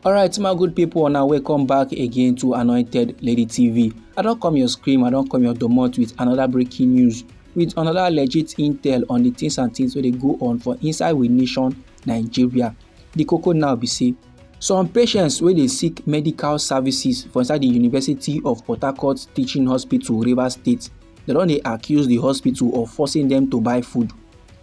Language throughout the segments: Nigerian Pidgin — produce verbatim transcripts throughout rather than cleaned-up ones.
Alright, my good people, now welcome back again to Anointed Lady T V. I don't come your scream, I don't come your domot with another breaking news, with another legit intel on the things and things where they go on for inside with nation Nigeria. The cocoa now be say some patients where they seek medical services for inside the University of Port Harcourt Teaching Hospital, River State, they don't they accuse the hospital of forcing them to buy food.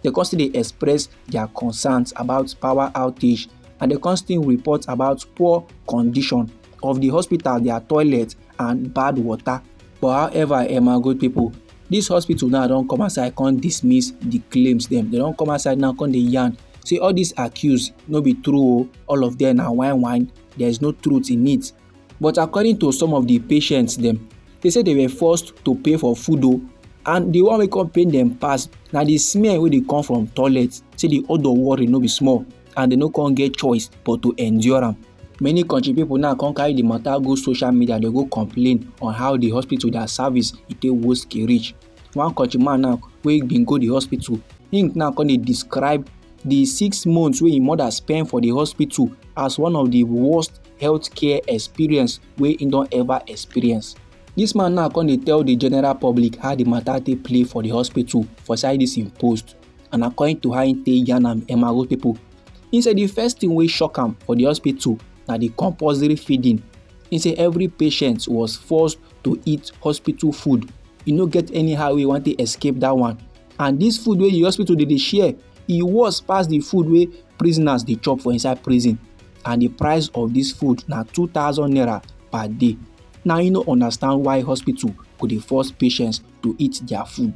They constantly express their concerns about power outage, and they constantly report about poor condition of the hospital, their toilet, and bad water. But however, eh, my good people, this hospital now don't come outside, can't dismiss the claims them. They don't come outside now, can't they yarn. Say all these accused, no be true, oh, all of them are wine wine. There is no truth in it. But according to some of the patients them, they say they were forced to pay for food, oh, and the one we come pain them pass, now the smell where they come from toilet, say the odor worry no be small, and they no can get choice but to endure them. Many country people now come carry the matter go social media, they go complain on how the hospital, their service, it take worse reach. One country man now, we been go the hospital, him now come dey describe the six months wey him mother spend for the hospital as one of the worst healthcare experience wey him don ever experience. This man now come dey tell the general public how the matter take play for the hospital for inside this him post, and according to how him take yarn am, Emma Road people, he say the first thing wey shock am for the hospital na the compulsory feeding. He say every patient was forced to eat hospital food. You no get anyhow we want to escape that one. And this food where the hospital did they share, it was past the food where prisoners they chop for inside prison. And the price of this food now two thousand naira per day. Now you no understand why hospital could they force patients to eat their food.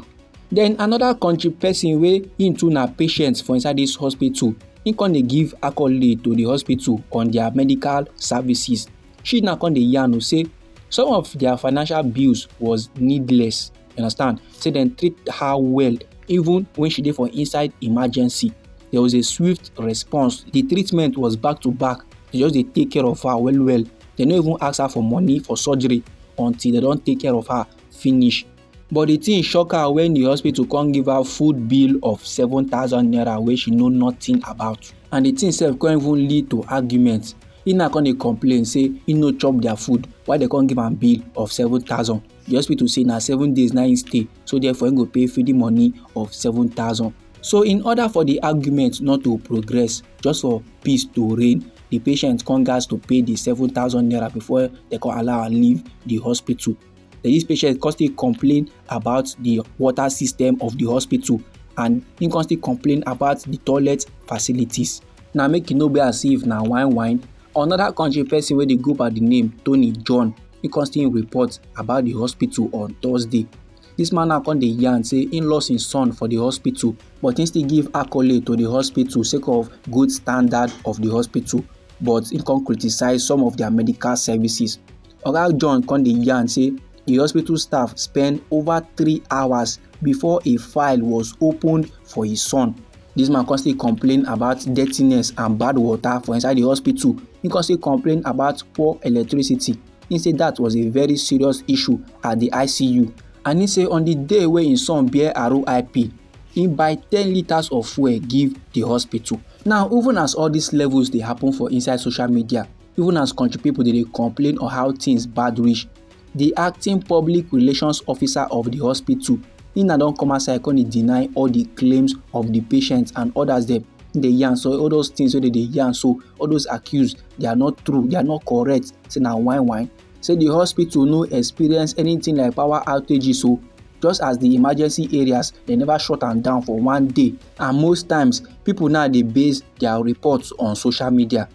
Then another country person wey him too na patient for inside this hospital, he come dey give accolade to the hospital on their medical services. She now come dey yarn o say some of their financial bills was needless. You understand? Say dem treat her well even when she dey for inside emergency. There was a swift response. The treatment was back to back. They just dey take care of her well well. They no even ask her for money for surgery until they don take care of her finish. But the thing shock her when the hospital come give her food bill of seven thousand naira wey she know nothing about. And the thing sef come even lead to argument. He now come dey complain say he no chop their food, why they come give am bill of seven thousand? The hospital say na seven days na him stay, so therefore he go pay feeding money of seven thousand. So in order for the argument not to progress, just for peace to reign, the patient come gas to pay the seven thousand naira before they come allow her leave the hospital. Then this patient come still complain about the water system of the hospital, and he come still complain about the toilet facilities. Now make it no be as if na wine wine. Another country person wey dey go by the name Tony John, he come still report about the hospital on Thursday. This man now come dey yarn say he lost his son for the hospital, but he still give accolade to the hospital sake of good standard of the hospital, but he come criticize some of their medical services. Oga John come dey yarn say the hospital staff spend over three hours before a file was opened for his son. This man come still complain about dirtiness and bad water for inside the hospital. He come still complain about poor electricity. He say that was a very serious issue at the I C U. And he say on the day wey him son bear R I P, he buy ten litres of fuel give the hospital. Now, even as all these levels dey happen for inside social media, even as country people dey dey complain on how things bad reach, the acting public relations officer of the hospital, he na don come outside come dey deny all the claims of the patients and others dem. He dey yarn so all those things wey dey dey yarn so, all those accused, they are not true, they are not correct. Say na wine wine. Say the hospital no experience anything like power outages o, just as the emergency areas, they never shut am down for one day. And most times, people now dey base their reports on social media.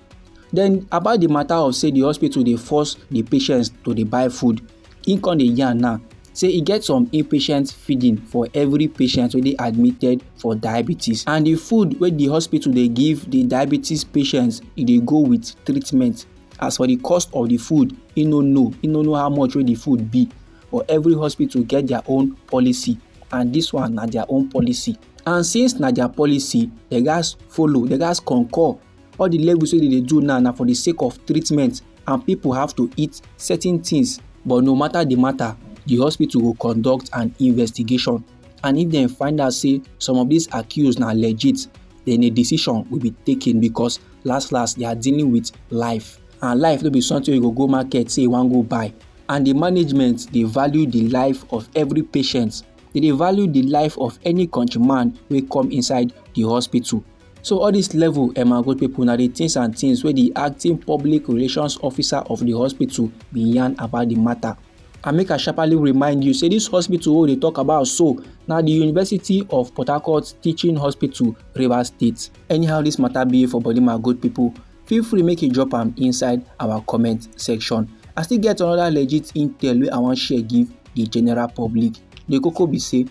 Then about the matter of say the hospital dey force the patients to dey buy food, he come dey yarn now say e get some inpatient feeding for every patient wey dey admitted for diabetes, and the food wey the hospital dey give the diabetes patients, e dey go with treatment. As for the cost of the food, he no know, he no know how much wey the food be. But every hospital get their own policy, and this one na their own policy. And since na their policy, they gats follow, they gats concur. All the levels wey they dey do now na for the sake of treatment, and people have to eat certain things. But no matter the matter, the hospital go conduct an investigation. And if dem find out say some of these accused na legit, then a decision will be taken, because last last they are dealing with life. And life no be something you go go market say you wan go buy. And the management dey value the life of every patient. They dey value the life of any countryman wey come inside the hospital. So all this level, eh, my good people, na the things and things wey the acting public relations officer of the hospital bin yarn about the matter. And make I sharply remind you say this hospital wey we dey talk about so na the University of Port Harcourt Teaching Hospital, Rivers State. Anyhow this matter be for body, my good people, feel free make you drop am inside our comment section. I still get another legit intel wey I wan share give the general public. The koko be say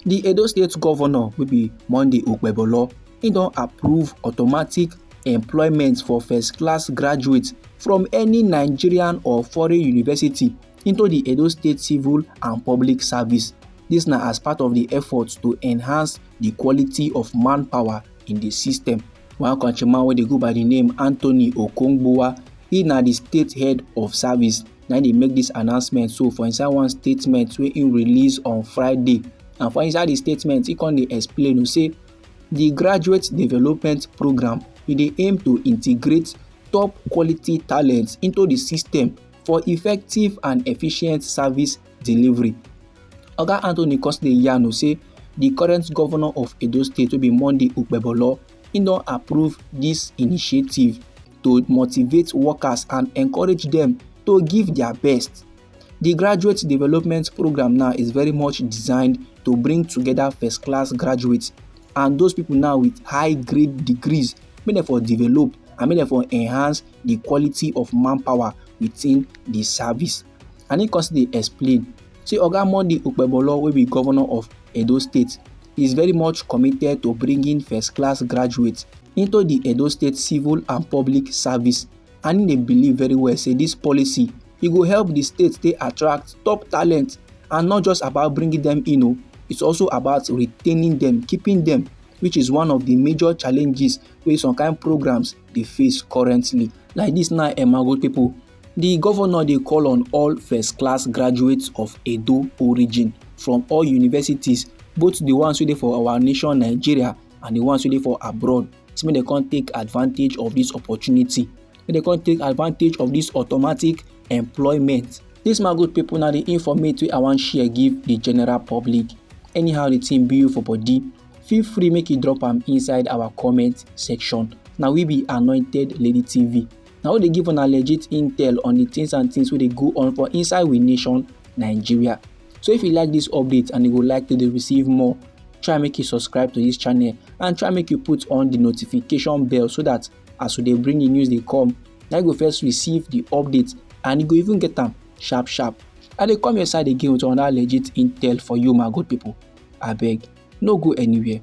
the Edo State governor wey be Monday Okpebholo, he don approve automatic employment for first class graduates from any Nigerian or foreign university into the Edo State Civil and Public Service. This na as part of the effort to enhance the quality of manpower in the system. One countryman wey dey go by the name Anthony Okongbowa, he na the state head of service, na dey make this announcement so for inside one statement wey he release on Friday. And for inside the statement, he come dey explain o say the graduate development program, e dey aim to integrate top quality talents into the system for effective and efficient service delivery. Oga Anthony come still dey yarn o say the current governor of Edo State, wey be Monday Okpebholo, he don approve this initiative to motivate workers and encourage them to give their best. The graduate development program now is very much designed to bring together first class graduates and those people now with high grade degrees, make dem for develop and make dem for enhance the quality of manpower within the service. And he come still dey explain say Oga Monday Okpebholo, wey be governor of Edo State, is very much committed to bringing first class graduates into the Edo State Civil and Public Service, and he dey believe very well say this policy, e go help the state take attract top talent, and not just about bringing them in o, it's also about retaining them, keeping them, which is one of the major challenges wey some kind programs dey face currently. Like this now, eh, my good people, the governor dey call on all first class graduates of Edo origin from all universities, both the ones wey dey for our nation Nigeria and the ones wey dey for abroad, say make dem come take advantage of this opportunity, make dem come take advantage of this automatic employment. This, my good people, na the informate wey I wan share give the general public. Anyhow the thing be you for body, feel free make you drop am inside our comment section. Na we be Anointed Lady T V. Na we dey give una legit intel on the things and things wey dey go on for inside we nation, Nigeria. So if you like this update and you go like to dey receive more, try make you subscribe to this channel and try make you put on the notification bell so that as we dey bring the news dey come, na you go first receive the update and you go even get am sharp sharp. I dey come your side again with another legit intel for you, my good people. Abeg, no go anywhere.